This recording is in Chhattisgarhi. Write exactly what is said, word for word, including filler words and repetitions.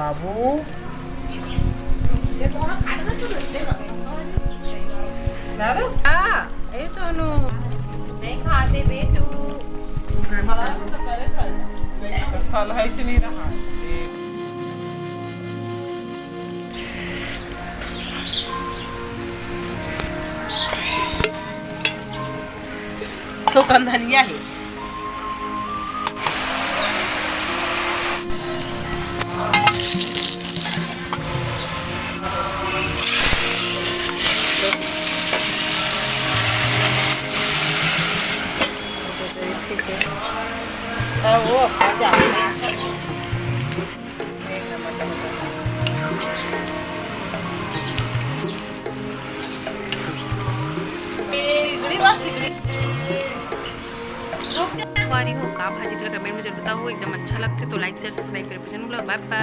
बाबू। हाँ, ए सोनू, नहीं खाते बेटू। फल है कि नहीं रहा? सुकन धनिया है। संगवारी हो, का भाजी तेला comment में जरूर बताओ, एकदम अच्छा लगथे तो like, share, subscribe करके जरूर लो। Bye bye।